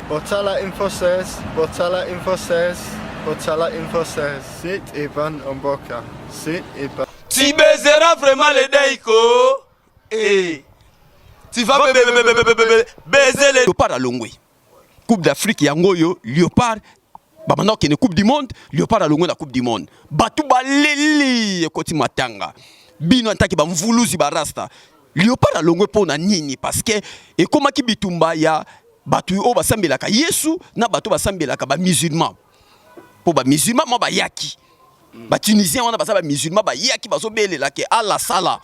Botala Info 16, Botala Info 16, Botala Info 16. Sit Ivan Omboka. Sit Ivan. Tu baiseras vraiment le Deiko. Eh. Tu vas baiser le Léopard alongwe. Coupe d'Afrique yango oyo Léopard babanda kokende Coupe du monde, Léopard alongwe na Coupe du monde. Bato baleli ekoti matanga. Bino antaki bamvuluzi barasta. Léopard alongwe mpo na nini? Parce que ekomaki bitumba ya bato oyo basambelaka Yesu na bato basambelaka ba musulman. Mpo ba musulman mwa bayaki. Ba Tunisien wana baza ba musulman bayaki bazobelela ke Allah sala.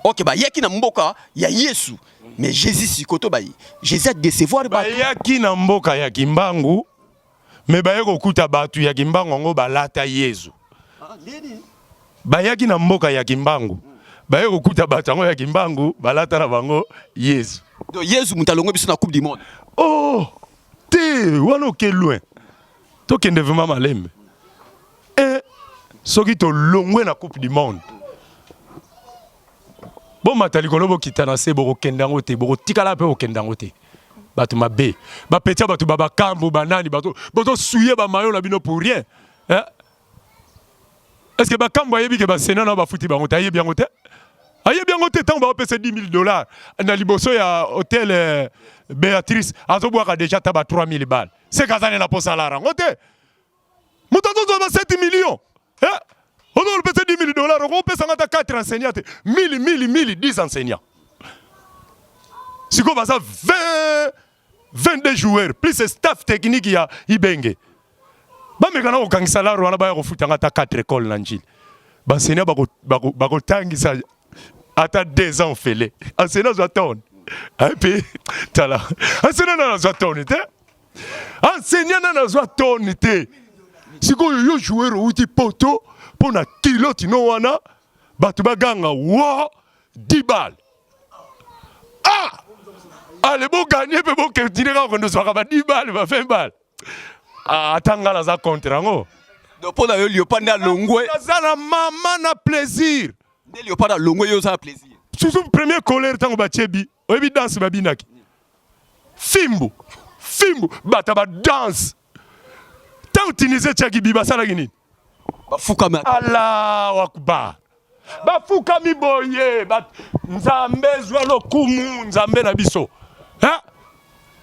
Ok, bayaki na mboka ya Yesu. Mais Jésus sikoto bayi. Jésus a décevoir bato. Bayaki na mboka ya Kimbangu, me baye kokuta bato ya Kimbangu yango balata Yezu. Bayaki na mboka ya Kimbangu, baye kokuta bato yango ya Kimbangu balata na bango Yezu. Donc Yesu moto alongwe biso na Coupe du monde. Oh te, wana oke loin, tokende vraiment malembe. E soki tolongwe na Coupe du monde, bomata likolo bokita na se, bokokende yango te, bokotikala mpe kokende yango te. Bato mabe bapetia bato babakambu banani, bato bozosuye bamayo na bino pour rien, eh? Est-ce que bakambu ayebi ke basena na bafuti bango te? Ayebi yango te, ayebi yango te. Ntango baopesa 10 000 $ na liboso ya hotel Béatrice, azobwaka déjà ta ba 3 000 balles, seka aza na posa alara yango te. Moto azozwa ba 7 millions, eh? Ozolopesa 10 000 dollars, okopesanga ata 4 enseignants te, 1000, 1000, 1000, 10 enseignants. Sikoyo baza 20, 22 joueurs plus staff technique ya Ibenge. Bameka na kokangisa laro wana, baya kofutanga ata 4 école na Njili. Baenseignant bakotangisa ata 2 ans ofele. Enseignant azwa tone epe tala, enseignant nana azwa tone te, enseignant nana azwa tone te. Sikoyo yo joueur outi poto mpo na kilo tino wana, bato baganga wa 10 balles. Ah, ale boganye mpe bokentine kaka kokende ozwaka ba 10 balles, ba 20 balles. Ah, ata nga naza contre yango. Donc mpo na yo, Léopard nde alongwe? Naza na mama na plaisir. Nde Léopard alongwe, yo oza na plaisir? Surtout première colère, ntango batie bi, oyebi danse babinaki, fimbu fimbu, bato badanse. Ntango Tunisie etiaki bi, basalaki nini? Bafukami. Allahu akbar, bafukami boye. Nzambe zwa lokumu, Nzambe na biso. Eh?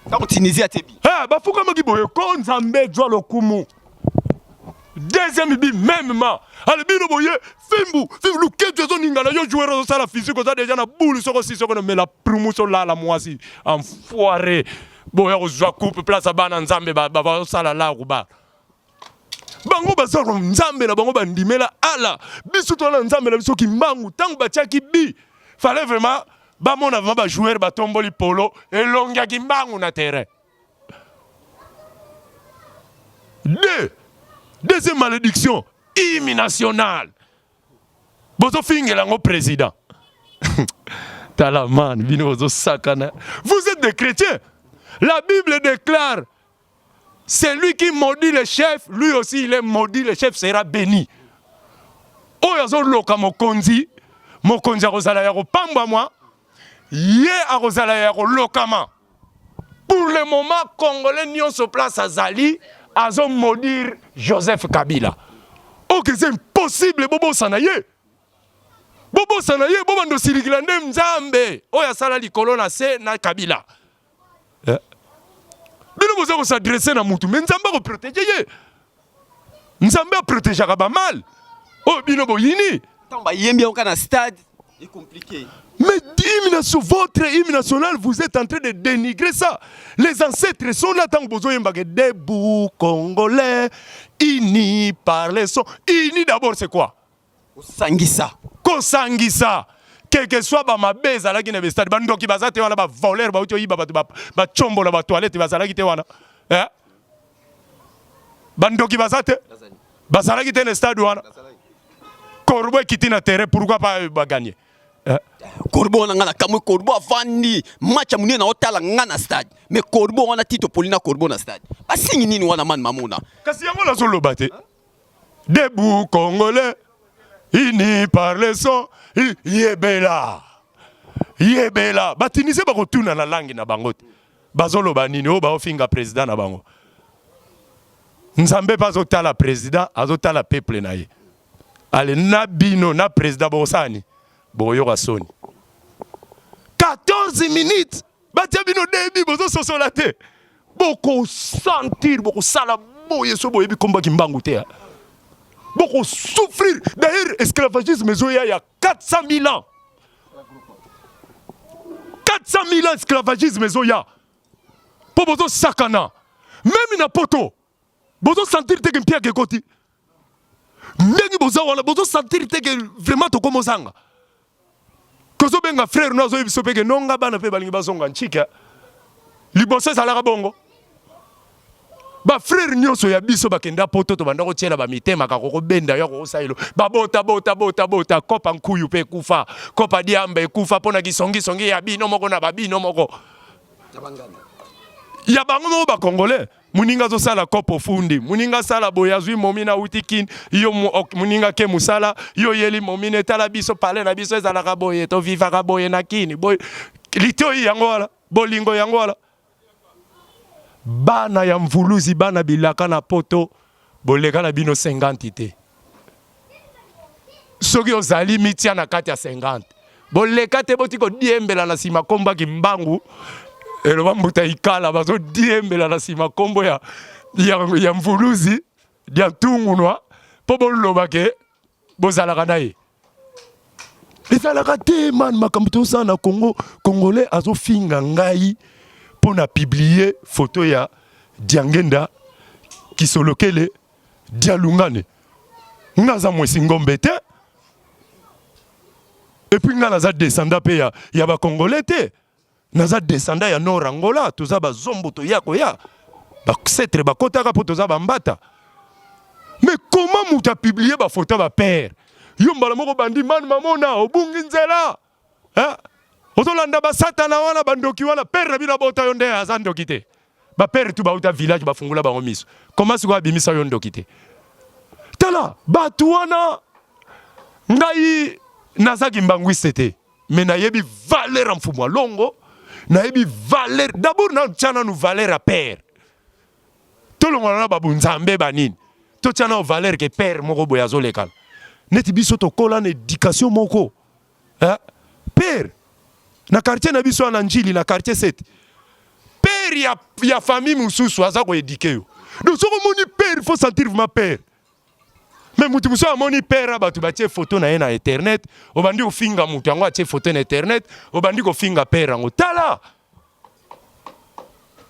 Ntango Tunisie atie bi? Eh, bafukamaki boye ko Nzambe zwa lokumu. Deuxième but mêmement. Ale bino boye fimbu fimbu, luketu ezoningana. Yo joueur ozosala physique, oza déjà na bulu. Soko si soko nomela prumu, solala mwasi enfoiré. Boya kozwa coupe place ya bana Nzambe, bazosala laruba. Bango baza Nzambe na bango, bandimela ala. Biso toza na Nzambe na biso Kimbangu. Ntango batiaki but, fallait vraiment bamona vraiment bajoueur batomboli polo, elongi ya Kimbangu na terrain. Deux, deuxième malédiction, hymne national bozofingela yango président. Tala man, bino bozosakana. Vous êtes des chrétiens. La Bible déclare: celui qui maudit le chef, lui aussi il est maudit, le chef sera béni. Oyo azoloka mokonzi, mokonzi akozala ya kopambwamwa, ye akozala ya kolokama. Pour le moment, Congolais nyonso place azali azomaudire Joseph Kabila. Ok, c'est impossible. Bobosana ye, bobosana ye, bobanda osilikila nde Nzambe oyo asala likolo na se na Kabila, eh? Bino boza kos'adresser na mutu, me Nzambe akoprotéger ye. Nzambe aprotégeaka bamal oyo bino boyini. Ntango bayembi yango kaka na stade, est compliqué. Mais hymne, votre hymne national, vous êtes en train de dénigrer ça. Les ancêtres sont là tant que bozoyembaka debout, Congolais, unis par les sons. Unis d'abord, c'est quoi? Kosangisa. Kosangisa. Quel que soit bamabe ezalaki na bestade, bandoki baza te wana, bavoleur bauti oyiba bato, bacombola batoilette bazalaki te wana, eh? Bandoki baza te, bazalaki te na stade wana. Corbeau ekiti na terrain, pourquoi pas bagagner, eh? Corbeau wana, nga na kamwe. Corbeau avandi match ya monene, naotala nga na stade, mais corbeau wana ti topoli na corbeau na stade, basingi nini wana mani mamona? Kasi yango nazoloba te, debout Congolais, unis par le son, yebela yebela. Batunisie bakotuna na langue na bango te. Bazoloba nini oyo baofinga president na bango? Nzambe pe azotala president, azotala peuple na ye. Ale na bino na president bokosala nini? Bokoyoka soni. 14 minutes batia bino debi bozososola te. Bokosentir, bokosala boye so boyebi komba kimbangu te. Bokosouffrir. D'ailleurs esclavagisme ezoya ya 400 000 ans. 400 000 ans esclavagisme ezoya mpo bozosakana meme na poto bozosentir te ke mpiaka ekoti ndenge boza wana bozosentir te ke vraiment tokoma ozanga kozobenga frère no azoyebi biso mpe ke nonga bana mpe balingi bazonga ncika liboso ezalaka bongo Ba frères nionso ya biso bakenda poto tobanda kotiela ba mitema kaka kobenda yo akokosala elo babota bota bota bota kopa nkuyu pe ekufa kopa diamba ekufa pona kisongi songi ya bino moko na ba bino moko ya bango moko ba congolais moninga azosala kopo ofundi moninga asala boye azwi momina awuti kin yo moninga ke mosala yo oyeli momina etala biso pale na biso ezalaka boye tovivaka boye na kini boye litoi yango wana bolingo yango wana Bana ya mvuluzi bana bilaka na poto boleka na bino 50 te soki ozali mitia na kati ya 50 boleka te boti kodiembela na nsima kombo ya kimbangu eloba mbuta ikala bazodiembela na nsima kombo ya, ya, ya mvuluzi dia ntungunwa mpo boloba ke bozalaka na ye ezalaka te man makambo tozosala na congo congolais azofinga ngai mpo na publie photo ya diangenda kisolokele dialungane nga aza mwesi ngombe te epuis nga naza descendant mpe ya, ya bacongolais te Naza descendant ya Nord Angola, toza ba zombo toya koya. Ba cetre bakotaka po toza ba mbata. Mais comment mutu a publier ba photo ba père? Yo mbala moko bandi man mamona obungi nzela. Hein? Ozolanda ba satana wana ba ndoki wana père na bino abota yo nde aza ndoki te. Ba père tout bauta village bafungula bango miso. Comment sikoyo abimisa yo ndoki te? Tala batu wana ngai naza kimbanguiste te. Mais nayebi valeur ya mfumu alongo, nayebi valeur d'abord na tia nanu valeur ya père. Tolongola na babu nzambe ba nini. Totia nanu valeur ke père moko boye azolekana. Neti biso tokola na education moko. Hein? Père na quartier na biso na Njili na quartier 7. Père ya, ya famille mosusu aza ko éduquer yo. Donc soki omoni père, il faut sentir vraiment père. Mais mutu mosusu amoni père bato batie photo na ye na internet, obandi kofinga mutu yango atie photo na internet, obandi kofinga père yango. Tala!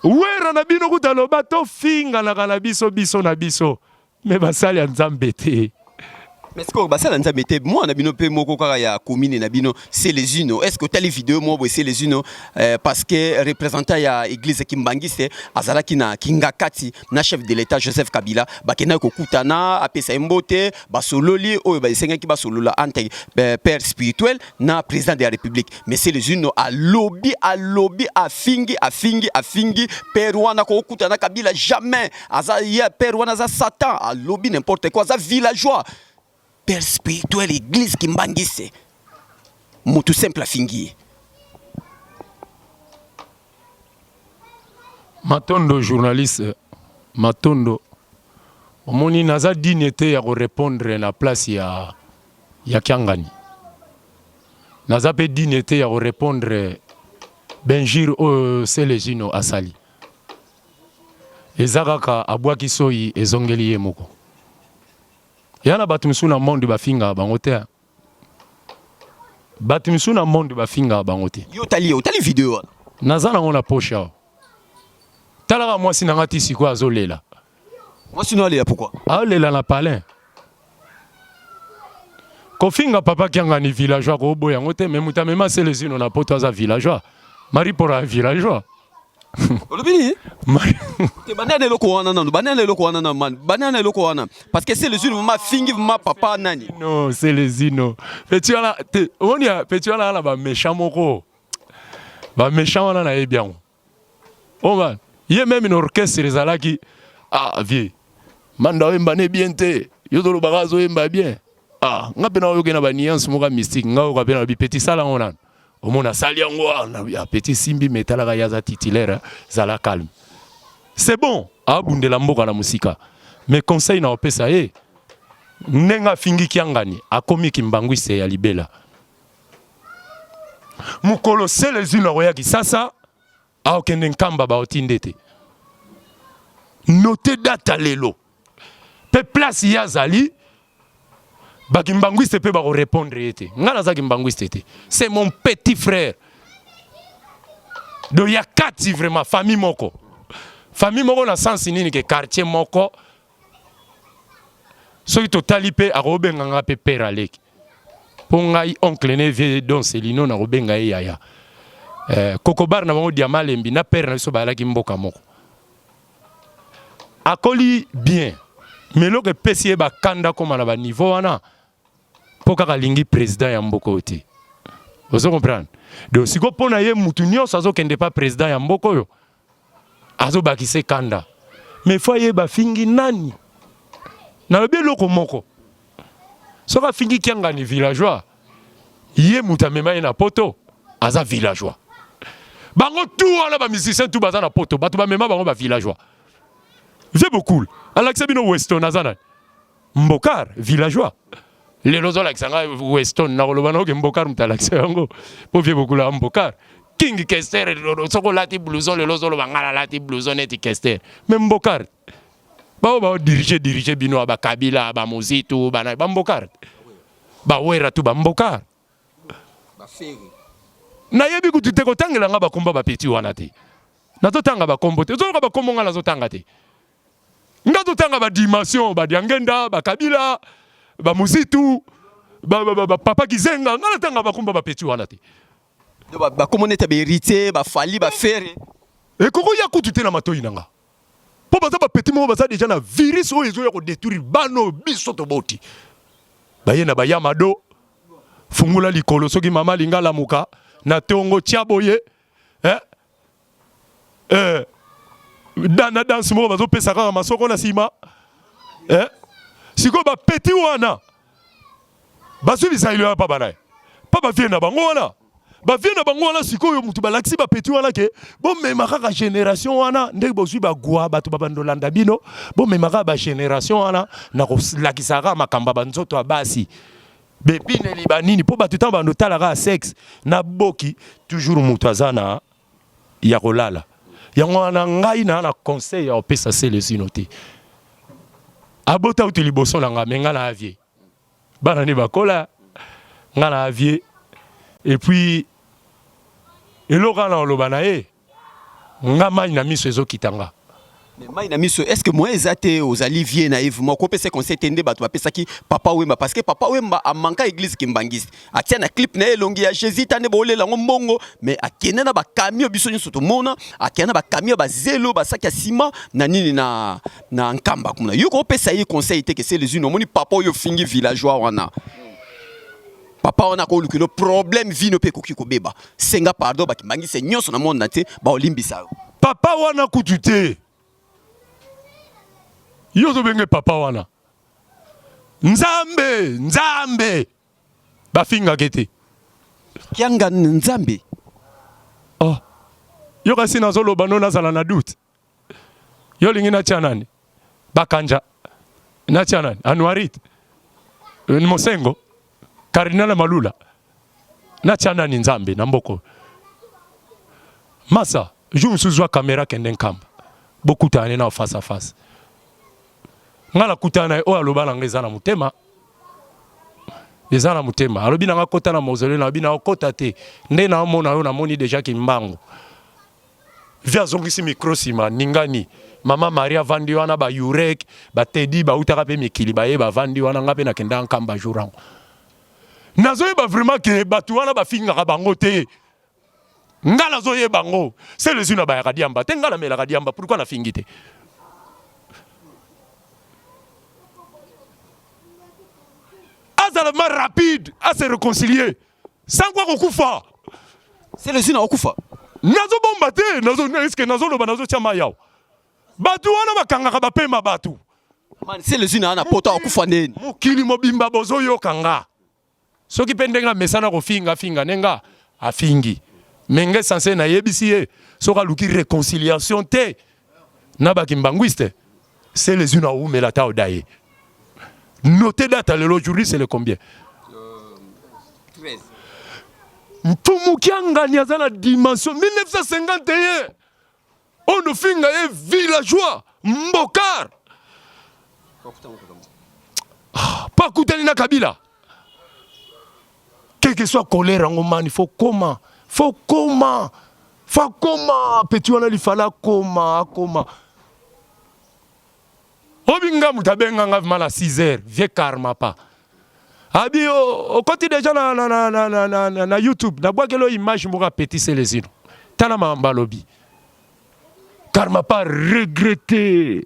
Wera na bino kuta loba tofinganaka na biso biso na biso mais basali ya Nzambe te. Mais sikoyo basala nzambe te mwana bino mpe moko kaka ya commune na bino Celezino est-ce que otali video moko boye Celezino euh, parce que représentant ya église kimbangiste azalaki na Kingakati na chef de l'État Joseph Kabila bakendaki kokutana apesa ye mbote basololi oyo esengaki basolola entre euh, père spirituel na président de la République mais Celezino alobi alobi afingi afingi afingi père wana kokutana Kabila jamais aza ye père wana aza satan alobi n'importe quoi aza villageois père spirituel église kimbangiste mutu simple afingi ye Matondo journaliste Matondo omoni naza digne te ya ko repondre na place ya ya Kiangani naza pe digne te ya ko repondre benjure oyo Celezino asali eza kaka abwaki soyi ezongeli ye moko ya na bato mosusu na monde bafingaka bango te Bato misusu na monde bafingaka bango te. Yo otali otali video wana? Naza nango na poche awa. Talaka mwasi na nga ti sikoyo azolela. Mwasi no alela pourquoi? Alela na palin. Kofinga papa Kiangani villageois koboya yango te mais moto amema Celezino na poto aza villageois. Marie Pora villageois. Olobi nini? Te banda na eloko wana nanu, banda na eloko wana nanu man, banda na eloko wana parce que Celezino vraiment afingi vraiment papa nani? Non, Celezino. Petit wana te, omoni ya petit wana na ba méchant moko. Ba méchant wana nayebi yango. Oma, ye même na orchestre ezalaki ah vieux. Manda oyemba ne bien te. Yo tolobaka azoyemba bien. Ah, nga mpe nayoki na ba nuance moko ya mystique, nga oyoka mpe na bi petit sala yango nanu. Omona asali yango wana ya petit simbi mais talaka ye aza titulaire zala calme. C'est bon abundela mboka na musika mais conseil na opesa ye ndenge afingi Kiangani akomi kimbanguiste ya libela. Mokolo Selezino akoya Kisasa akokende Nkamba baotinde te. Note date lelo pe place ye azali ba kimbanguiste pe bako répondre ye te. Nga naza kimbanguiste te, c'est mon petit frère donc ya kati vraiment famille moko, famille moko na sens nini ke quartier moko. Soki totali pe akobenga nga pe père aleki po ngai oncle ne vieux Don Celino nakobenga ye yaya. Eh, kokobar na bango Diama Lembi na père na biso bayalaki mboka moko. Akoli bien mais eloko epesi ye bakanda akoma na ba niveau wana mpo kaka alingi president ya mboka oyo te. Ozo comprendre? Donc sikoyo mpo na ye mutu nyonso azokende pa president ya mboka oyo azobakisa kanda. Mais faut ayeba afingi nani. Nalobi eloko moko, soki afingi Kiangani villageois, ye mutu amema ye na poto aza villageois. Bango tout wana ba musiciens tout baza na poto, bato bamema bango ba villageois. Vieux Bokul alakisa bino Weston aza nani? Mbokar villageois. Lelo ozolakisa nga Weston, nakoloba na oke Mbokar moto alakisa yango po vieux Bokul ya Mbokar. King Kester soki olati blouson lelo ozoloba nga nalati blouson neti Kester, mais Mbokar bao bao dirige dirige bino ba Kabila ba Muzitu ba ba Mbokar ba Wera tu ba Mbokar. Nayebi kutu te kotangela nga bakombo ba petit wana te. Nazotanga bakombo te. Ozoloka bakombo nga nazotanga te. Nga totanga ba dimension ba Diangenda, ba Kabila, ba Muzitu, ba, ba, ba, ba Papa Kizenga, nga natanga bakombo ba petit wana te. Ba bakombo neti ba héritier, ba Fally, ba Ferre. Ekoko ya kutu te na matoyi na nga. Po baza ba petit moko baza deja na virus oyo ezoya ko detruire bana oyo biso toboti. Baye na ba Yamado, fungula likolo soki mama alinga alamuka na tongo tia boye eh? Eh, na danse moko bazopesa kaka masoko na nsima eh? Sikoyo bapeti wana bazwi bizaleli wana mpa bana mpa bavie na bango wana bavie na bango wana. Sikoyo moto balakisi bapeti wana ke bomema kaka generation wana ndenge bozwi bagwa bato babandolanda bino, bomema kaka bageneration wana na kolakisa kaka makambo ya banzoto ya basi bebineli banini mpo bato ntango bando tala kaka sexe na boki toujours moto aza na ya kolala yango wana. Ngai na na conseil ya kopesa Selezino te. Abota uti liboso na ngai me ngai na avie bana nde bakola ngai na avie. Et puis eloko wana oloba na ye nga mai na miso ezokita nga. Mais mai na miso, est-ce que moyen eza te ozali vie na ye vraiment okopesa conseil te nde bato bapesaki Papa Wemba? Parce que Papa Wemba amanka église kimbangiste, atia na clip na ye elongi ya Jésus ta nde bolela yango mbongo, mais akende na bakamio biso nyonso tomona akende na bakamio bazelo basaki ya ciment na nini na na Nkamba kuna. Yo kopesa ye conseil te ke c'est les unes omoni papa oyo fingi villageois wana, papa wana akolukelo problème vino mpe ekoki kobeba. Senga pardon, bakimbangise nyonso na monde na te baolimbisa yo. Papa wana kutu te, yo ozobenge papa wana Nzambe Nzambe bafingaka te. Kianga Nzambe. Oh. Yo kasi nazoloba no nazala na doute. Yo olingi natia nani? Bakanja. Natia nani? Anuarit. Mosengo. Cardinal Malula. Natia nani Nzambe na mboko? Masa, jour mosusu zwa kamera kende Nkamba. Bokutana na face à face. Nga nakutana na ye oyo aloba na nga eza na motema. Eza na motema. Alobi na nga kota na mausolée, nalobi na okota te. Nde na omona yo namoni déjà kimbangu. Vie azongisi micro sima ningani. Mama Maria avandi wana ba Yurek, ba Teddy bautaka pe mikili baye bavandi wana nga pe nakenda Nkamba jour yango. Nazoyeba vraiment ke bato wana bafingaka bango te. Nga nazoyeba yango. Selezino abayaka diamba te, nga namelaka diamba, pourquoi nafingi te? Azala vraiment rapide à se réconcilier. Sango akokufa. Selezino akokufa. Nazobomba te, nazo eske nazoloba nazotia mai awa. Bato wana bakangaka bapema bato. Man, Selezino ana poto akokufa ndeni. Mokili mobimba bozoyoka nga. Soki pe ndenge amesana kofinga finga ne nga. Afingi. Mais ngai sense nayebisi ye soki aluki reconciliation te na ba kimbanguiste c'est les une awumela ata odaye. Notez date lelo aujourd'hui c'est le combien? 13. Mfumu Kiangani aza na dimension 1951 oyo nofinga ye villageois mbokar ah, mpo akutani na Kabila quel que soit colère yango mani faut koma faut koma faut koma petit wana lifala akoma akoma obi nga moto abenga nga vraimen na 6 heures vie karma pa abi okoti deja na, na, na, na, na, na, na, na youtube nabwakeli oyo image moko ya petit selezino tala makambo alobi karma pa regrette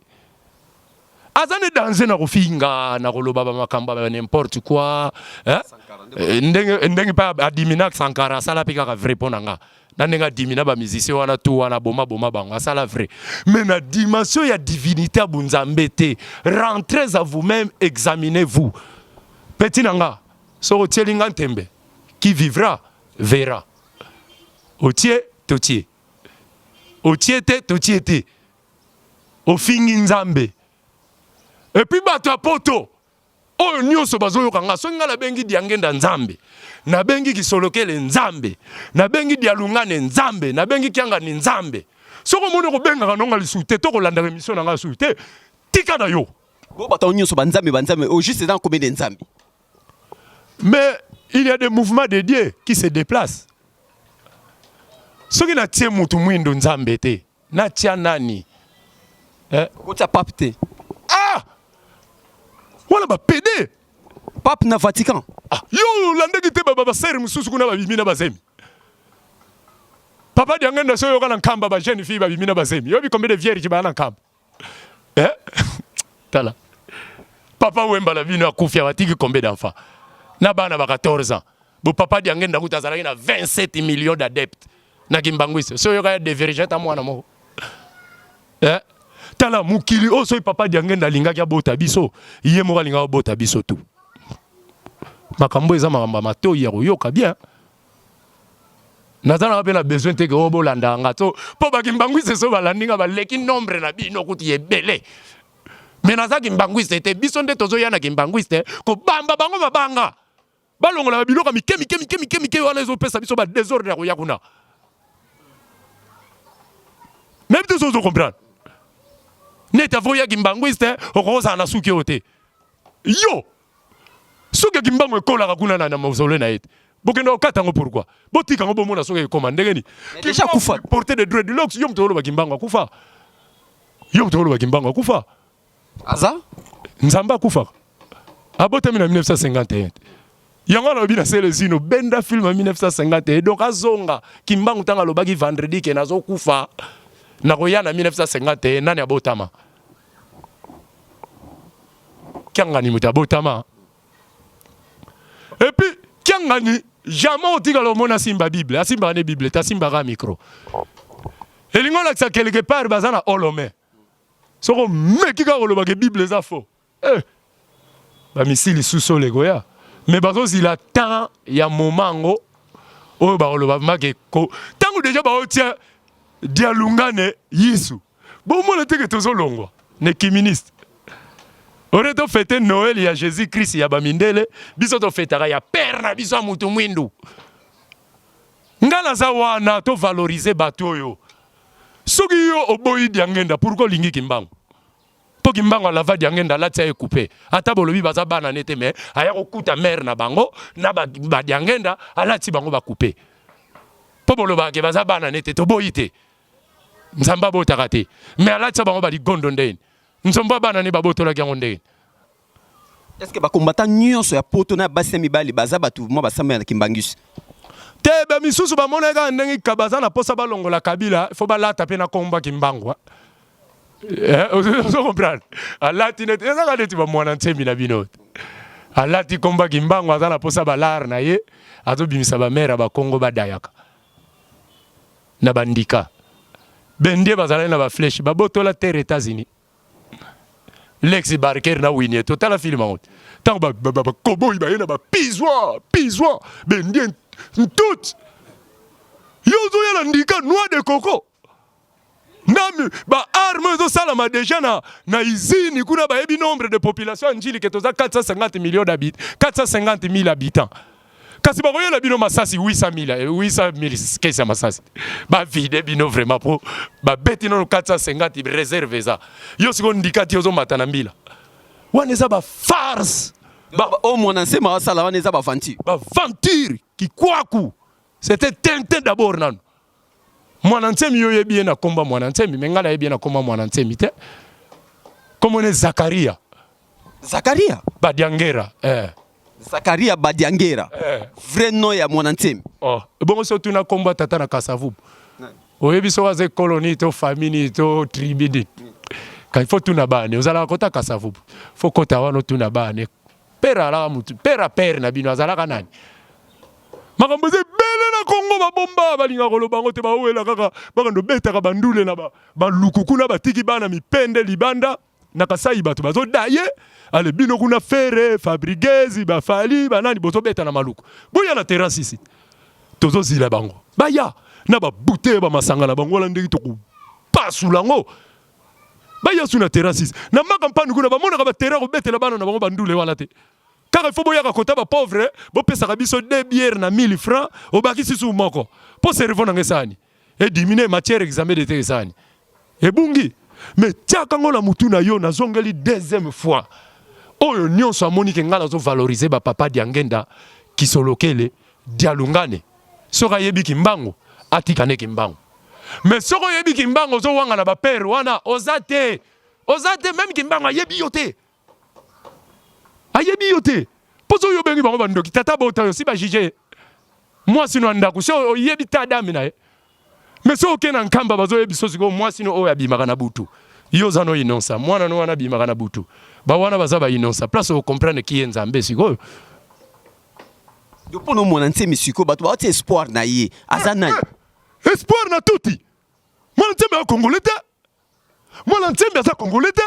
aza ne danger na kofinga na koloba ba makambo ya n'importe quoi hein? Eh, ndenge ndenge pa adimina Sankara asala pe kaka vrai pona nga na ndenge adimina ba musicien wana tout wana boma boma bango asala vrai mais na dimension ya divinité ya bunzambe te rentrez à vous-même examinez-vous petit na nga soki otieli nga ntembe qui vivra verra otie totie otie te totie te Ofingi Nzambe. Et puis bato ya poto oyo nyonso bazoyoka nga soki nga nabengi Diangenda Nzambe, nabengi Kisolokele Nzambe, nabengi Dialungane Nzambe, nabengi Kiangani Nzambe. Soki omoni okobengaka nonga lisusu te to kolandaka emission na nga lisusu te, tika na yo. Bo bato nyonso ba Nzambe ba Nzambe au juste eza combien de Nzambe? Mais il y a des mouvements de Dieu qui se déplacent. Soki natie mutu mwindu Nzambe te, Natia nani? Eh? Okotia pape te. Ah! Wana ba PD. Pape na Vatican. Ah, yo olandaki te ba ba sœur mususu kuna babimi na bazemi. Papa Diangenda so yoka na nkamba ba jeune fille babimi na bazemi. Yobi combien de vierges ba na nkamba? Eh? Tala. Papa Wemba na bino akufi abatiki combien d'enfants? Na bana ba 14 ans. Bo papa Diangenda kuta azalaki na 27 millions d'adeptes. Na kimbanguiste. So yoka ya deverge ata mwana moko. Eh? Tala mokili oyo soki papa Diangenda alingaki abota biso, ye moko alingaki abota biso tout. Makambo eza makambo ya matoyi ya koyoka bien. Naza na pe na besoin te ke oyo bolanda nga to po ba kimbanguiste so balandi nga baleki nombre na bino kutu ebele. Mais naza kimbanguiste te, biso nde tozoya na kimbanguiste kobamba bango mabanga. Balongola ba biloko mike mike mike mike mike wana ezopesa biso ba desordre ya koya kuna. Nayebi te soki ozo comprendre. Neti avo ya kimbanguiste okozala na suki oyo te. Yo soki ya kimbangu ekolaka kuna na, na mausolée na ye te. Bokenda kokata yango pourquoi? Botika yango bomona soki ekoma ndenge nini? Deja akufa. Porter de dreadlocks yo moto oloba kimbangu akufa. Yo moto oloba kimbangu akufa. Aza? Nzambe akufaka. Abotami na 1951. Yango alobi na Celezino benda film ya 1951 donc azonga Kimbangu ntango alobaki vendredi ke nazokufa nakoya na 1951 nani abotama? Kiangani moto abotama. Et puis Kiangani jamais otikala omona asimba Bible, asimbaka ne Bible te, asimbaka micro. Elingi olakisa quelque part baza na olome. Soki omeki kaka koloba ke Bible eza faux. Eh! Ba misili sous-sol ekoya. Mais bazozila temps ya moment yango oyo bakoloba vraiment ke ko tango deja baotia dialungane Yesu. Bomona te ke tozolongwa ne kiministe. Ore to fete Noël ya Jésus Christ ya ba mindele, biso to fetaka ya père na biso ya mutu mwindu. Nga naza wana to valoriser bato oyo. Soki yo oboyi Diangenda pourquoi olingi Kimbangu? Po Kimbangu alava Diangenda alati ye coupe. Ata bolobi baza bana ne te mais aya kokuta mère na bango na ba, ba Diangenda alati bango ba coupe. Po bolobaka ke baza bana ne te toboyi te. Nzambe abotaka te. Mais alatisa bango ba ligondo ndeni. Nzombo ya bana ne babotolaki yango ndeni. Est-ce que ba combattants nyonso ya poto na basi na mibali baza batu mwa basambela na kimbanguiste? Te ba misusu bamonaki kaka ndenge baza na posa balongola Kabila, faut balata pe na kombo ya Kimbangu. Eh, ozo comprendre? Alati neti eza kaka neti ba mwana nsembi na bino. Alati kombo ya Kimbangu aza na posa ba lar na ye, azobimisa ba mère ya ba Kongo badayaka. Na bandika. Bendie bazalaki na ba flèche, babotola terre États-Unis. Lex Barker na Winnie totala film yango ntango bakoboyi baye na bapizwa pizwa bendie ntout. na ndika noix de coco na ba armes ezosalama deja na, na usine kuna bayebi nombre de population ya njili ke toza 450 millions d'habitants 450 000 habitants kasi bakoyela bino masasi 800 000 800 000 kesi ya masasi bavide bino vraiment po babeti nono 450 reserve eza yo sikoyo ndika ti ozomata na mbila wana eza bafarce. Oyo mwana nsema asala wana eza baventure. Baventure kikwaku, c'était tintin d'abord. Nano mwana nsemi, yo oyebi ye na komba mwana nsemi, me ngai nayebi ye na komba mwana nsemi te. Kombo ne Zakaria. Zakaria Badiangera, eh. Zakaria Badiangera. Eh. Vrai nom ya mwana nsemi? Oh. Bongo so tuna kombo ya tata na Kasavubu, oyebi soki aza ekolo nini to famille nini to tribu nini? Ka il faut tuna bana ozalaka kota Kasavubu, faut kota wana otuna bana pere alaka mutu pere pere na bino azalaka nani. Makambo eza ebele na Kongo, babomba, balingaka koloba yango te, bawela kaka bakando obetaka bandule na baluku kuna, batiki bana mipende libanda na Kasai, bato bazodaye ale bino kuna Ferre, Fabregas, bafali banani bozobeta na maluku. Boya na terrasse isi, tozozila bango baya na babute bamasanga na bango wana, ndenge tokopasula yango. Baya su na terrasse isi na maka mpanu kuna, bamonaka baterrain kobetela bana na bango bandule wana te. Kaka ifo boyaka kota bapauvre, bopesaka biso deux bières na 1000 francs, obakisi su moko mpo cerveau nanga esani edimine matière examen de te esani ebungi. Mais tiaka ngo na mutu na yo, nazongeli deuxième fois, oyo nyonso amoni ke ngai nazovalorize bapapa Diangenda, Kisolokele, Dialungane, soki ayebi Kimbangu, atika nde Kimbangu. Mais soki oyebi Kimbangu, ozowanga na bapere wana, oza te, oza te. Même Kimbangu ayebi yo te, ayebi yo te, mpo soki obengi bango bandoki, tata bota yo si bajuge mwasi no ya ndako, so oyebi ta dame na ye. Mais soki okei na Nkamba, bazoyebi so sikoyo mwasi no oyo abimaka na butu, yo oza no inonsa, mwana no wana abimaka na butu, bawana baza bainonsa place ocomprendre ki ye Nzambe sikoyo. Yo mpo na omona nsemi sikoyo bato baotia espoir na ye, aza nani? Espoir na tuti mwana Nzambe aza congolais te, mwana Nzambe aza congolais te,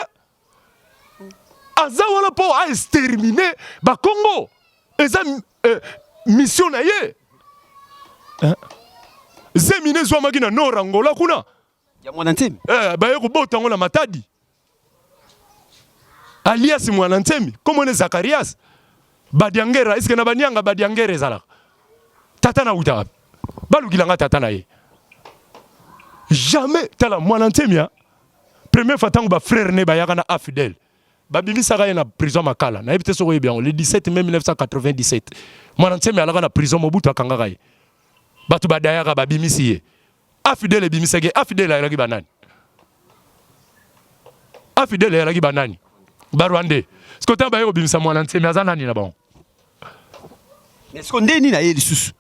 aza wana mpo aextermine Bakongo, eza mission na ye. Zemine ezwamaki na nord Angola kuna. Ya mwana nsemi? Baye kobota yango na Matadi, alias mwana Nsemi, komona Zakarias Badiangera. Eske na banianga Badiangera ezalaka? Tata na wuta wapi? Balukilanga tata na ye jamais. Tala mwana Nsemi ya première fois, ntango bafrère ne bayaka na AFDL, babimisaka ye na prison Makala. Nayebi te soki oyebi yango, le 17 mai 1997 mwana Nsemi alaka na prison. Mobutu akangaka ye, bato badayaka, babimisi ye, AFDL ebimisaki ye. AFDL ayalaki banani? AFDL eyalaki banani? Barwandais. Siko ntango baye kobimisa mwana Nsemi, aza nani na bango? Mais siko nde nini aye lisusu?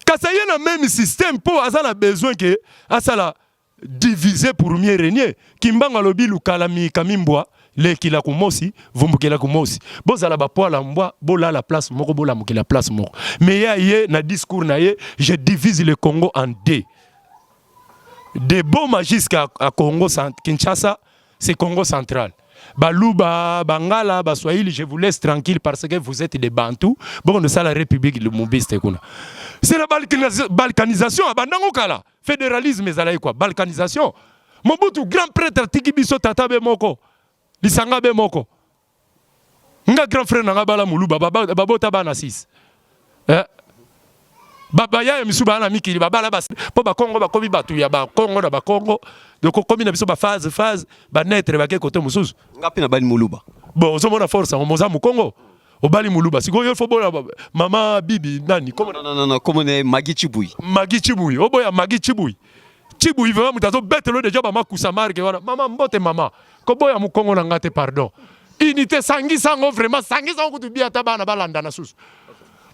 Kasi aye na même système mpo aza na besoin ke asala diviser pour mieux régner. Kimbangu alobi lukala mika mimbwa lekila kumosi vumbukela kumosi, bozala bapoila mbwa, bolala place moko, bolamukela place moko. Mais ye aye na discours na ye: je divise le Congo en deux, de Boma jusqu'à à Congo Kinshasa, c'est Congo central. Baluba, Bangala, Baswahili, je vous laisse tranquille parce que vous êtes des Bantous. Bon, nous la République lumumbiste kuna. C'est la balkanisation, abandango kala. Fédéralisme ezalaki quoi? Balkanisation. Mobutu, grand prêtre, atiki biso tata be moko. Lisanga be moko. Nga grand frère nanga bala muluba, babota bana 6. Eh? Baya ya misu baa na mikili, babala mpo Bakongo bakomi bato ya Bakongo na Bakongo, donc okomi na biso baphase phase banetre bake kote mosusu. Nga mpe nabali moluba. Bon, ozomona force yango, moza mokongo, obali moluba. Sikoyo yo fo boya mama Bibi nani? Non, non, non, kombo na ye Magi Chibui. Magi Chibui, oboya Magi Chibui. Chibui vraiment moto azobetelo deja bamakusa marke wana. Mama mbote, mama, koboya mokongo na nga te, pardon. Unité, sangisa yango vraiment, sangisa yango kutu bia ata bana balandana susu,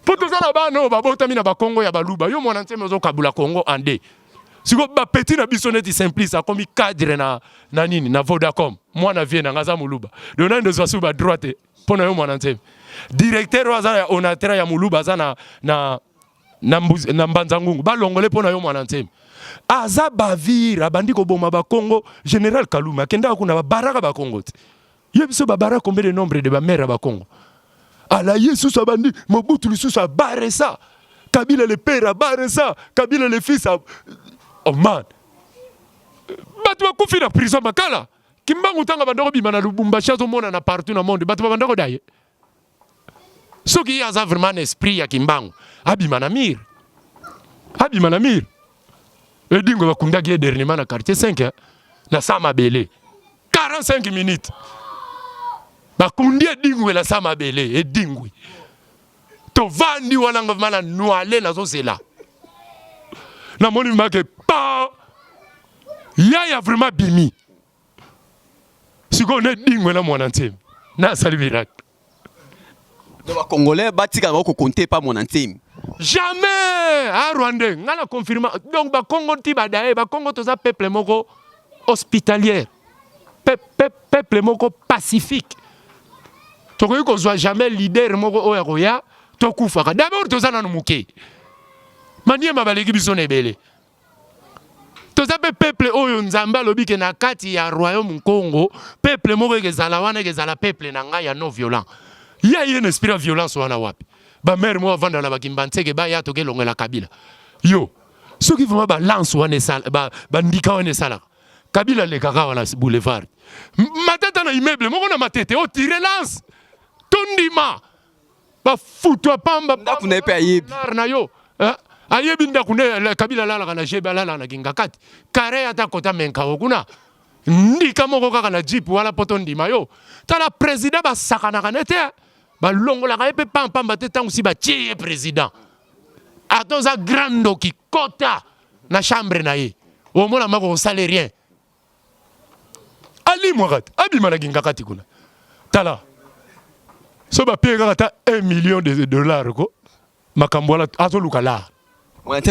mpo toza na bana oyo babotami na Bakongo ya Baluba. Yo mwana Ntseme ozokabula Kongo en deux. Sikoyo bapeti na biso neti Simplice akomi cadre na nini, na Vodacom, mwana vie nanga aza moluba, donc nani dozwa su badroit te mpo na yo mwana Ntseme? Directeur oyo aza ya Onatra ya moluba, aza na Mbanza Ngungu, balongole mpo na yo mwana Ntseme. Aza bavire, abandi koboma Bakongo. Général Kalume akendaka kuna, babaraka Bakongo te. Ye biso babara combien de nombre de bamare ya Bakongo? Ala ye susu abandi Mobutu lisusu abaresa. Kabila le père abare ça, Kabila le fils a... Oh man. Bato bakufi na prison Makala. Kimbangu tanga banda kobima na Lubumbashi azomonana partout na monde. Bato babanda kodaye. Soki ye aza vraiment na esprit ya Kimbangu, abima na mur. Abima na mur. Edingo bakundaki ye dernièrement na quartier 5 na sa mabele. 45 minutes. Bakundi Edingwe na sa mabele, Edingwe. Tovandi wana nga vraiment na noile nazozela. Namoni make pa yaya vraiment bimi. Sikoyo na Edingwe na mwana nsemi. Na asali miracle. Donc ba congolais batika bango ko compter pa mwana nsemi. Jamais ah rwandais nga na confirma donc ba Congo ti badaye ba Congo toza peuple moko hospitalière pe, pe, peuple moko pacifique tokoki kozwa jamais leader moko oyo akoya tokufaka d'abord toza nanu moke maniema baleki biso na ebele toza mpe peuple oyo nzambe alobi ke na kati ya royaume nkongo peuple moko ekezala wana ekezala peuple na ngai ya non violent ye aye na esprit ya violence wana wapi bamare moko avanda na bakimbanseke baya tokelongela kabila yo soki vraiment balance wana esala bandika wana esalaka kabila alekaka wana boulevard matata na immeuble moko na matete otire lance tondima bafutwa pamba ndako na ye mpe ayebi na yo eh? ayebi ndako nde kabila alalaka na jebe alalaka na kingakati kare ata kota menkao kuna ndika moko kaka na jeep wana mpo tondima yo tala president basakanaka ne te balongolaka ye mpe pampamba te ntango si batie ye president ata oza grand ndoki kota na chambre na ye omona mako osale rien alimwaka te abima na kingakati kuna tala so bapie kaka ata 1 million de dollars ko makambo wana azoluka lar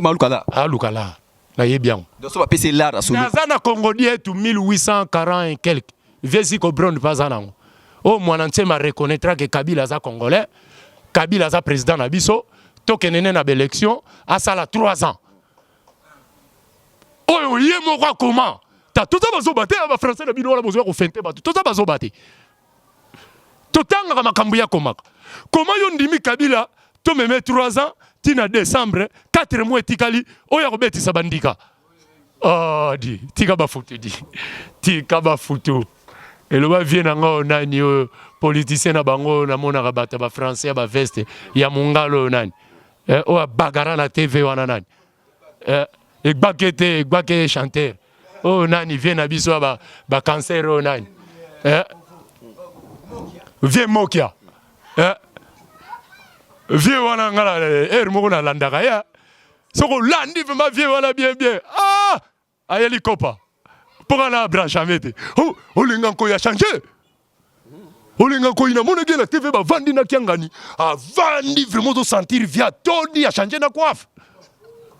aluka lar aluka lar nayebi yango so bapesi lar naza na congo dietu 1840 et quelque vieux ziko bron mpe aza nango oyo mwana nsema reconnaîtra ke kabila aza congolais kabila aza président na biso tokende ne na baélection asala 3 ans oyo ye moko akoma ta toza bazoba te ba français na bino wana bozoya kofente bato toza bazoba te totangaka makambo ya komaka koma yo ndimi kabila tomeme 3 ans ti na décembre 4 mois etikali oyo akobetisa bandika oh, di tika bafutu di tika bafutu eloba vie na nga oyo nani oyo politicien na bango oyo namonaka bato ya bafrançais ya baveste ya mongalo oyo nani eh, oyo abagara na tv wana nani eh, egbake te egbake chanteur oyo nani vie na biso ya ba cancer oyo nani eh, vie mokia eh, vie wana nga na heure moko nalandaka ye soki olandi vraiment vie wana bien bien ah ayeli kopa mpo nga na branchame te oh, olinga nkoyi achange olinga nkoyi namonaki ye na tv bavandi na kiangani avandi vraiment ozosentir vie atondi achange na coiffe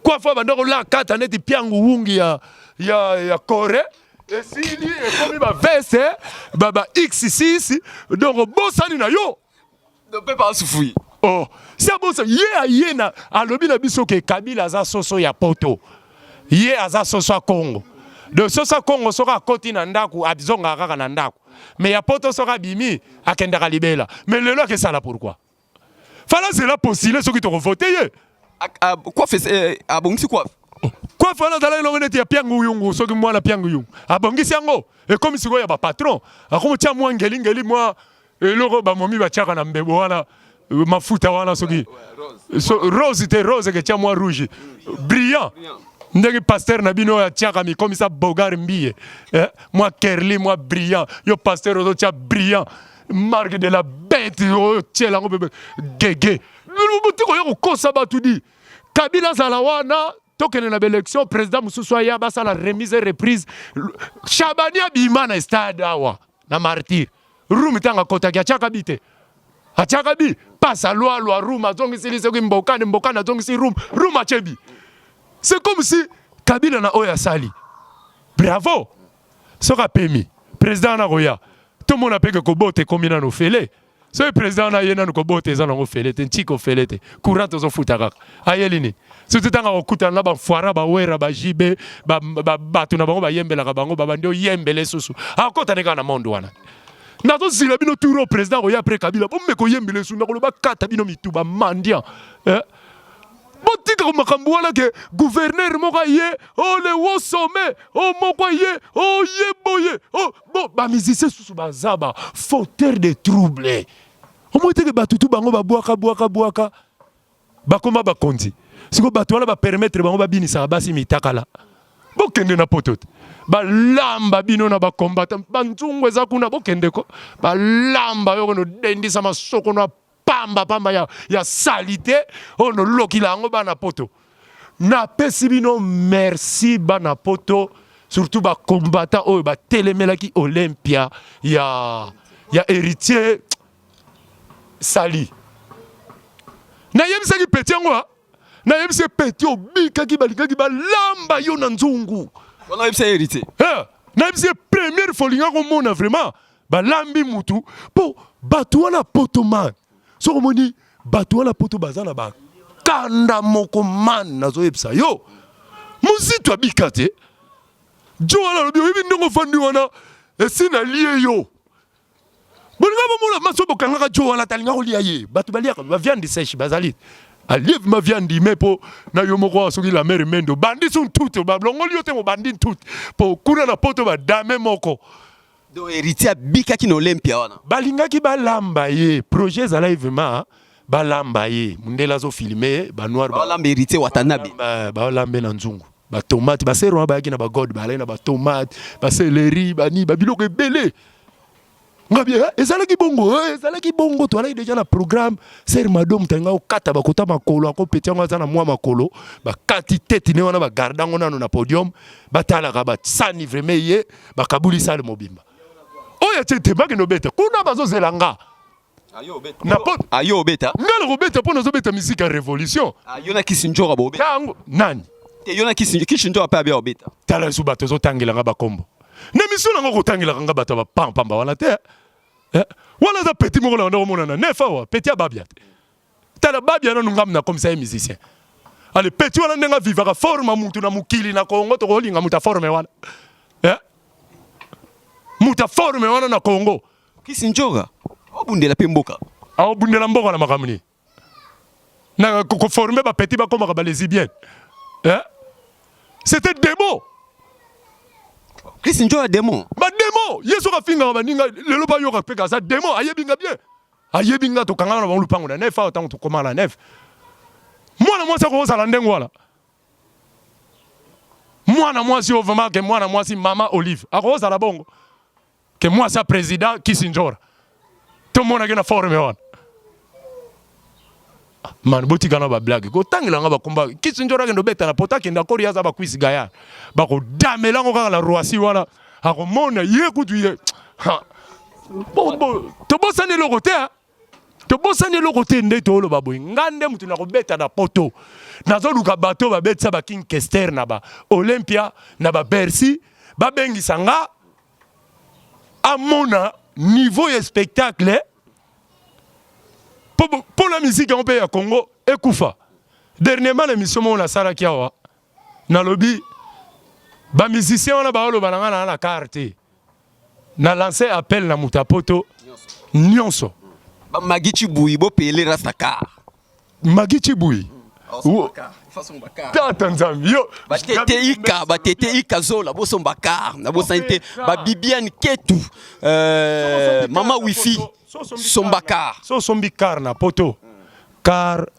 coiffe abanda kolakata neti piangu wungi ya, ya, ya corée esili ekomi baveste ba, ba x6 donc obosani na yo mpe basufui oh si abosa ye aye na alobi na biso ke kabila aza soso ya poto ye aza soso ya congo donc soso ya congo soki akoti na ndako azongaka kaka na ndako mais ya poto soki abimi akendaka libela mais lelo akesala pourquoi fala zela postule soki tokovote ye coiffe eh, abongisi coiffe coiffe wana azalaki elongo neti ya piangu yungu soki mwana piangu yungu abongisi yango ekomi sikoyo ya bapatron akomotia mwa ngelingeli mwa eloko bamomi batiaka na mbebo wana euh, mafuta wana soki so, rose te rose eketia mwa rouge brillant ndenge pasteur na bino oyo atiaka mikomisa bogar mbiye eh, mwa kerli mwa brillant yo pasteur ozotia brillant marque de la bête oyo tiela yango bebe gege boti koya kokosa bato di kabila azala wana tokende na baélection président mosusu aya basala remise et reprise shabani abima na stade awa na martyr room ntango akotaki atiaka bi te atiaka bi pasa lwalwa room azongisili soki mbokani mbokani azongisi room room atie bi c'est comme si kabila na oyo asali bravo soki apemi président wana akoya tomona mpe ke kobota ekomi nano ofele soki président wana aye nano kobota eza nango ofele te ntika ofele te courant tozofuta kaka ayeli nini surtout ntango akokutana na bafoira bawera bajibe bato na bango bayembelaka bango babandi oyembele susu akota ne kaka na monde wana nazozila bino tour oyo président akoya après kabila bomeka oyembele susu nakoloba kata bino mitu bamandian eh? Botika makambo wana ke gouverneur moko aye, oh le haut sommet, oh moko aye, oh ye boye, oh bo ba musiciens susu baza ba fauteur de trouble. Omoni te ke bato tu bango babwaka bwaka bwaka bakoma bakonzi. Siko bato wana ba permettre bango babinisaka basi mitakala. Bokende na poto te. Balamba bino na ba combattant, ba nzungu eza kuna bokende ko. Balamba yo kono dendisa masoko na pamba pamba ya, ya salite oyo nolokila yango bana poto. Napesi bino merci bana poto, surtout ba combattant oyo batelemelaki Olympia ya, ya Heritier Sali. Nayebisaki petit yango, nayebisi ye petit obikaki, balingaki balamba yo na nzungu. Wana oyebisa ye Heritier? Eh, nayebisi ye première fois olinga komona vraiment balambi mutu po bato wana poto man soki omoni bato wana poto baza na bakanda moko man, nazoyebisa yo mozito abika te. Jo wana alobi oyebi ndenge ofandi wana esi nalie yo bolinga bomona maso bokangaka jo wana talinga kolia ye bato baliaka ba viande sèche bazali alie ma viande me po na yo moko awa soki la mère mende obandi su ntute balongoli yo te mobandi ntute po kuna na poto badame moko. Donc Héritier abikaki na Olympia wana. Balingaki balamba ye, projet ezalaki vraiment balamba ye, mundele azo filme ye, ba noir balamba Héritier Watanabe. Balambe na nzungu, ba tomate, ba sero wana bayaki na ba god, balaki na ba tomate, ba celery, ba nini, ba biloko ebele. Ngabi eh, ezalaki bongo, eh, ezalaki bongo, toalaki deja na programme. Ser Mado moto alinga kokata bakota makolo, akopeti yango aza na mwa makolo, bakati tete ne wana bagarde yango nano na podium, batalaka basani vraiment ye, bakabuli sale mobimba. Oyo atie te bakende obeta kuna bazozela nga. Na poto. Ayo obeta. Nga nakobeta mpo nazobeta musique ya revolution. Yo na Kisinjora bobeta. Tango nani? Te yo na Kisinjora pe abia obeta. Tala lisusu bato ozotangelanga bakombo. Na mission nango kotangelaka nga bato ya bapampamba wana te. Eh? Wana aza petit moko na banda komona na nef awa, petit ya Babia te. Tala Babia nanu ngambo nakomisa ye musicien. Ale petit wana ndenge avivaka forme mutu na mokili na Congo tokolinga mutu ya forme wana. Eh? Mutu ya forme wana na Congo. Kisinjora obundela pe mboka. Aobundela mboka na makambo nini? Na ko former ba petit bakomaka ba lesbiennes. Eh? C'était démon. Chris Njoya démon. Ba démon, ye soka finga ba ninga lelo ba yoka pe kaza démon ayebi nga bien. Ayebi nga to kangana na bango lupango na nef awa tango to koma na nef. Mwana mwasi akozala ndenge wana. Mwana mwasi oyo vraiment ke mwana mwasi mama Olive akozala bongo. Ke mwasi ya president Kisinjora tomonaki na forme wana. Man botika na ba blague kotangela nga bakomba Kisinjora akende obeta na poto akende akori aza ba cuisse gaillard bakodamela ngo kaka na Roissy wana akomona ye kutu ye tobosani eloko te. Tobosani eloko te nde tooloba boye nga nde moto nakobeta na poto nazoluka bato babetisa ba King Kester na ba Olympia na ba Bercy babengisa nga amona niveau ya spectacle mpo na musique yango mpe ya Congo ekufa. Dernièrement na émission moko nasalaki awa nalobi ba musiciens wana baoloba na nga na na carte na lancer appel na moto ya poto nyonso. Ba Magui Tshibuyi bo pele rasta car. Magui Tshibuyi. Tata Nzambe yo batete ika batete ika zola bosomba car na bosani te ba Bibiane Ketu euh, mama wifi somba car. So sombi car na poto car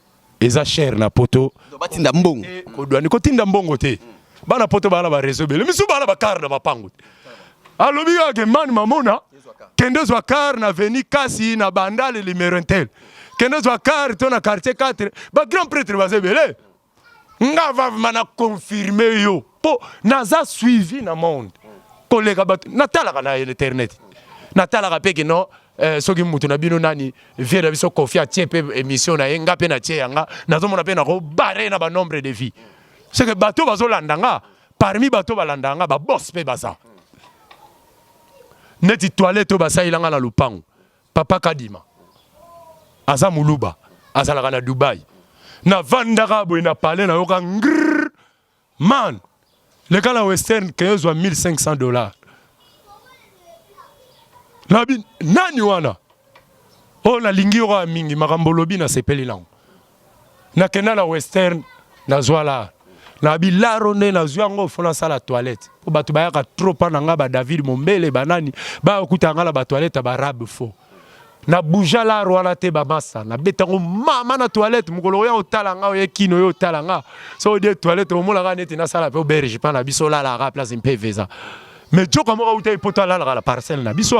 eza cher na poto batinda mbongo kodwani kotinda mbongo te bana poto bana ba réseau bele misu bana ba car na mapango te alobi kaka ke mani mamona kende zwa car na veni kasi na bandale numero intel kende zwa car to na quartier 4 ba grand prêtre baza ebele nga vavema na confirme yo po naza suivi na monde koleka bato natalaka na internet natalaka mpe ke non eh, soki mutu na bino nani vie na biso Koffi atie mpe émission na ye nga mpe natie yanga nazomona mpe nakobare na banombre de vie c'est que bato bazolanda nga parmi bato balanda nga babos mpe baza neti toilette oyo basalila nga na lupango papa Kadima aza muluba azalaka na Dubai navandaka boye na palais nayoka ngrrr man leka na western keyozwa 1500 dollars nabi nani wana oyo nalingi yo kaka mingi makambo olobi nasepeli nango nakenda na western. Nazwa lar. Na bilaro nde nazwi yango fo nasala toilette. Po bato bayaka trop pa na nga ba David Mombele banani baya kokuta nga na ba toilette ya ba arabe fo. Na bouja lar wana te ba masta na beta ngo mama na toilette mokolo oya otala nga oye kino oye otala nga so odie toilette omona nga neti nasala pe auberge pa na biso olalaka place mpeve eza mais joka moko auta poto alalaka na parcelle na biso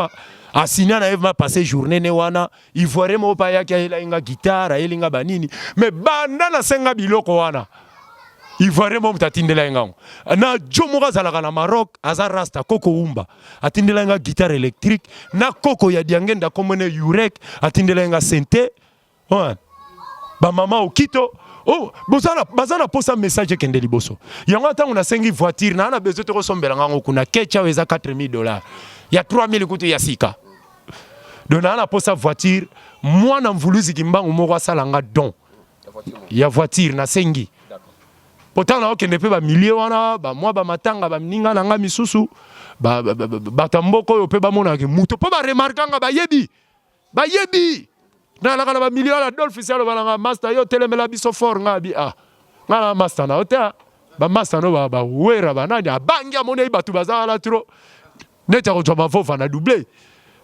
asinya na ye ma passe journée ne wana Ivoirien moko pe ayaki ayelaki nga guitare, ayeli nga ba nini. Mais banda nasenga biloko wana, Ivoirien moko moto atindelaki nga yango. Na djo moko azalaka na Maroc, aza rasta, Koko Wumba, atindelaki nga guitare electrique. Na koko ya Diangenda kombo ne Yurek, atindelaki nga synthé. Ouais. Ba mama Okito, oh, boza na, baza na posa message ekende liboso. Yango ntango nasengi voiture, na na besoin te kosombela nga yango kuna. Ketch awa eza 4000 dollars. Ya 3000 kutu ya sika. Donc naa na posa voiture mwana mvuluzi kimbangu moko asala nga don ya voiture nasengi po ntango naokende mpe bamilie wana bamwa bamatanga baninga na nga misusu bato ya mboka oyo mpe bamonaka moto mpo baremarka nga bayebi bayebi nalaka na bamilie wana adolphe si aloba na nga master yo otelemela biso fort nga abi ah nga na master na yo te ah. bamaster no bawera banani abangi amonei bato baza wana trop neti akozwa mavova na double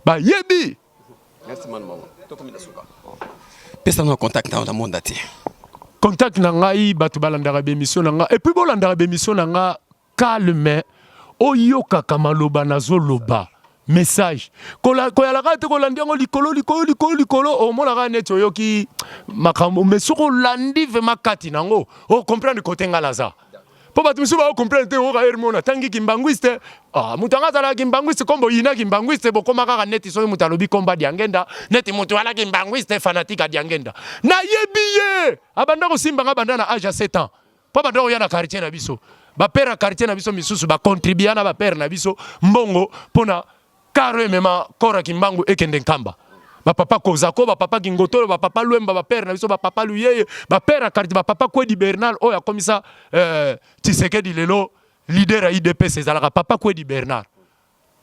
bayebi. Merci manu mama tokomi na suka pesa na contact na monde entier. Contact na ngai bato balandaka bemission na ngai et puis bolandaka bemission na nga calme oyokaka maloba nazoloba message koyalaka te kolandi yango likolo likolo likolo likolo omonaka neti oyoki makambo mais soki olandi vraiment kati na yango ocomprendre kote ngai naza Po bato misusu ba comprendre te oyoka heure moko natangi kimbanguiste ah moto yango azalaka kimbanguiste comme boyina kimbanguiste bokoma kaka neti soki moto alobi komba diangenda neti moto wana kimbanguiste fanatique ya diangenda nayebi ye abanda kosimba nga banda na age ya 7 ans po abanda koya na quartier na biso ba père ya quartier na biso misusu ba contribua na ba père na biso mbongo pona Car oyo emema corps ya Kimbangu ekende Nkamba. Ba papa Kozako, ba papa Kingotolo, ba papa Luemba, ba père na biso, ba papa Luyeye, ba père ya quartier, ba papa Kwedi Bernard oyo akomisa euh, Tshisekedi lelo leader ya UDPS ezalaka papa Kwedi Bernard.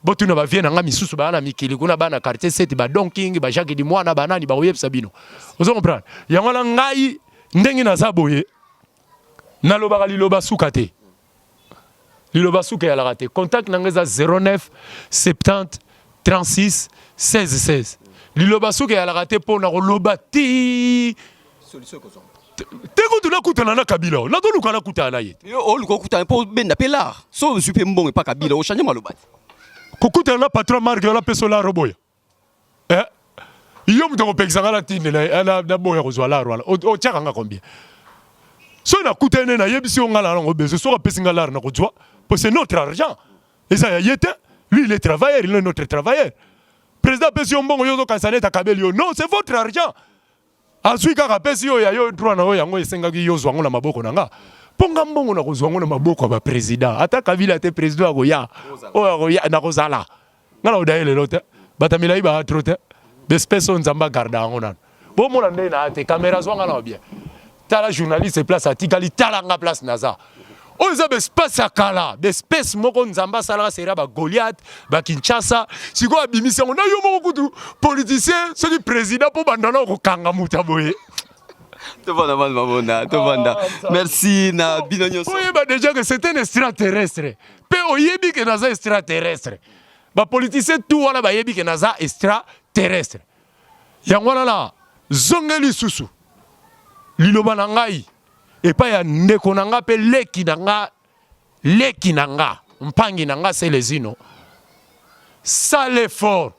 Botuna ba vieux na nga misusu ba na mikili kuna ba na quartier 7 ba Don King, ba Jacques Dimwana, ba nani bakoyebisa bino. Ozo comprendre? Yango wana ngai ndenge naza boye nalobaka liloba suka te. Liloba suka eyalaka te. Contact na nga eza 09 70 36 16 16. Liloba suka eyalaka te mpo na koloba ti te kutu nakutana na Kabila nazoluka nakutana na ye. Yo oluka okutana mpo obenda mpe lar so ozwi mpe mbongo epa Kabila ochange maloba te. Kokutana na patron Marc wana mpe so lar oboya. Eh? Yo moto okopekisa nga natinde naboya kozwa lar wana otiaka nga combien? Soki nakutani naye nayebisi yo nga na yango besoin soki apesi nga lar nakozwa po c'est notre argent eza ya ye te lui il est travailleur il est notre travailleur président apesi yo mbongo yo ozokanisa neti akabeli yo non c'est votre argent Azui kaka apesi yo ya yo droit na yo yango esengaki yo ozwa yango na maboko na nga po nga mbongo nakozwa yango na maboko ya ba president ata Kabila te president akoya oyo akoya nakozala nga na odaye lelo te bato ya milayi baya trop te b'espèce oyo Nzambe agarda yango nanu bomona ndenge na te camera zwa nga na bien tala journaliste place atikali tala nga place naza oyo eza baespèce ya kala baespèce moko nzambe asalaka seri ya bagoliath bakinshasa sikoyo abimisi yango na yo moko kutu politicien soki président mpo banda na okokanga moto ya boye tovanda bana mabonda tovanda ah, merci na bino nyonso oyeba déjà que c'est un extraterrestre mpe oyebi ke naza extraterrestre bapoliticien tout wana bayebi ke naza extraterrestre yango wana na zonge lisusu liloba na ngai epai ya ndeko na nga mpe leki na nga leki na nga mpangi na nga Celezino sala effort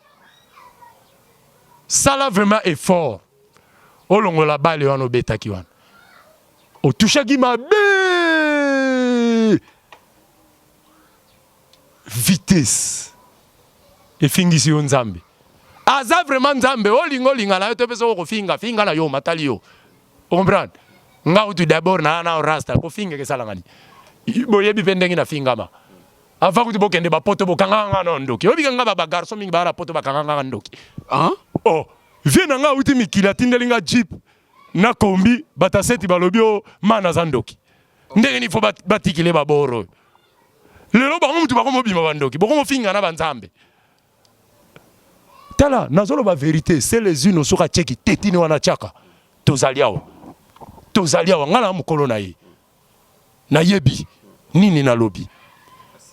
sala vraiment effort olongola bale wana obetaki wana otushaki mabe vitesse efingisi yo nzambe aza vraiment nzambe olinga olinga na yo te mpe soki okofinga finga na yo matali yo ocomprendre nga kutu d'abord na na rasta kofinga esalanga nini boyebi mpe ndenge nafingama avant kutu bokende bapoto bokanga nga na ndoki oyebi nga ba garçon mingi baa na poto bakanga nga ndoki ah? oh vie na nga auti mikili atindeli nga jeep na kombi bataseti balobi o oh, mana aza ndoki ndenge nini fo batikile baboro oyo lelo bango mutu bakomobima bandoki bokomofinga na banzambe tala nazoloba verite selezino soki atieki tetine wana atiaka tozali awa tozali awa ngai na mokolo na ye. Nayebi nini nalobi.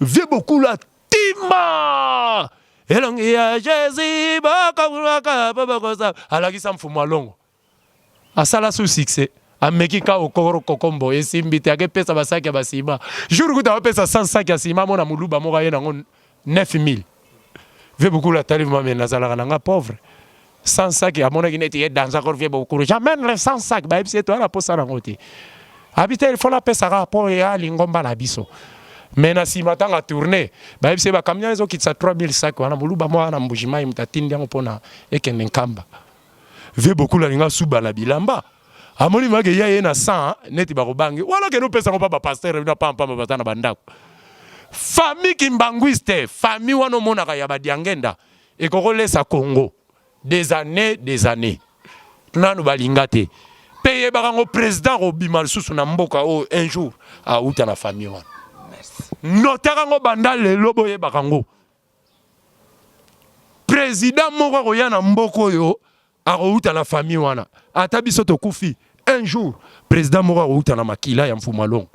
Vieux Bokula timba elongi ya Jesus bakakulaka po bakosa alakisa mfumu alongo asala su succès ameki ka okoro kokombo esimbi te akepesa basaki ya basima jour kuta apesa 100 saki ya sima amona moluba moko aye nango 9000 vieux Bokula atali mame nazalaka na nga pauvre 100 sac amonaki neti ye danza encore vieux Bokulu j'amène les 100 sac bayebisi ye toya na posa nango te abi te il faut napesa kaka mpo ya lingomba na biso mais na nsima ntango atourne bayebisi ye bakamion ezokitisa 3000 sac wana moluba moko na Mbujimayi moto atindi yango mpona ekende Nkamba. Vieux Bokulu alinga suba na bilamba amoni make ya ye na 100 neti bakobangi wana kende opesa yango mpa bapasteur bino pampamba baza na bandako. Famille kimbanguiste, famille wana omonaka ya badiangenda ekokolesa Congo des années, des années nanu balinga te mpe yebaka yango président akobima lisusu na mboka oyo un jour auta na famille wana. Notaka yango banda lelo, boyebaka yango, président moko akoya na mboka oyo akouta na famille wana. Ata biso tokufi, un jour président moko akouta na makila ya Mfumu Alongo.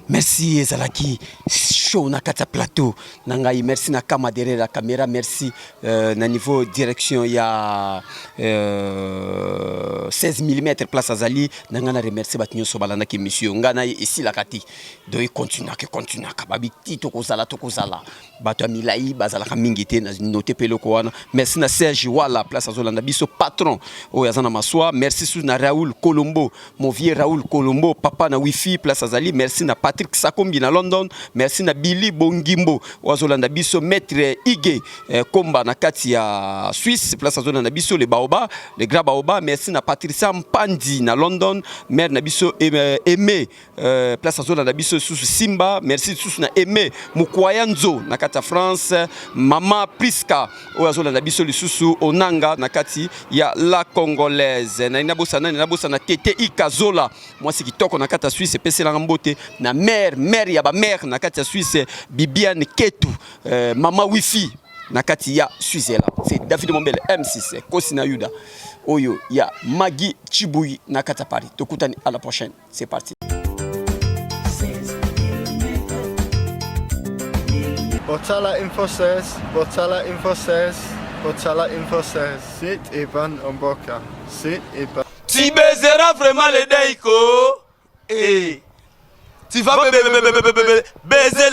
Merci, ezalaki show na kati ya plateau na ngai. Merci na kama derrière la caméra, merci na niveau direction ya 16 mm place azali na ngai. Na remercie bato nyonso balandaki émission. Ngai na ye esilaka te, donc econtinuaka, econtinuaka. Babi ti tokozala, tokozala bato ya milai bazalaka mingi te. Na note mpe eloko wana. Merci na Serge Wala, place azolanda biso, patron oyo aza na maswa. Merci su na Raoul Colombo, mon vieux Raoul Colombo, papa na wifi, place azali. Merci na Patrick Sakombi na London. Merci na Billy Bongimbo oyo azolanda biso, maître Ige Komba na kati ya Suisse, place azolanda biso, le baoba, le grand baoba. Merci na Patricia Mpandi na London, mère na biso Aimé, place azolanda biso lisusu Simba. Merci lisusu na Aimé Mokwaya Nzo na kati ya France, mama Priska oyo azolanda biso lisusu Onanga na kati ya La Congolaise. Nani nabosana? Nani nabosana? Tete Ikazola, mwasi kitoko na kati ya Suisse, epeselanga mbote. Na mare mare ya bamare na kati ya Suisse, Bibiane Ketu, mama wifi na kati ya Switzerland. C'est David Mombele M6 Kosi na Yuda oyo ya Magi Chibui na kati ya Paris. Tokutani à la prochaine, c'est parti. Botala Info 16, Botala Info 16, Botala Info 16. Sit Ivan Omboka. Sit Ivan. Tu baiseras vraiment les Daiko. Eh. Tu vas baiser.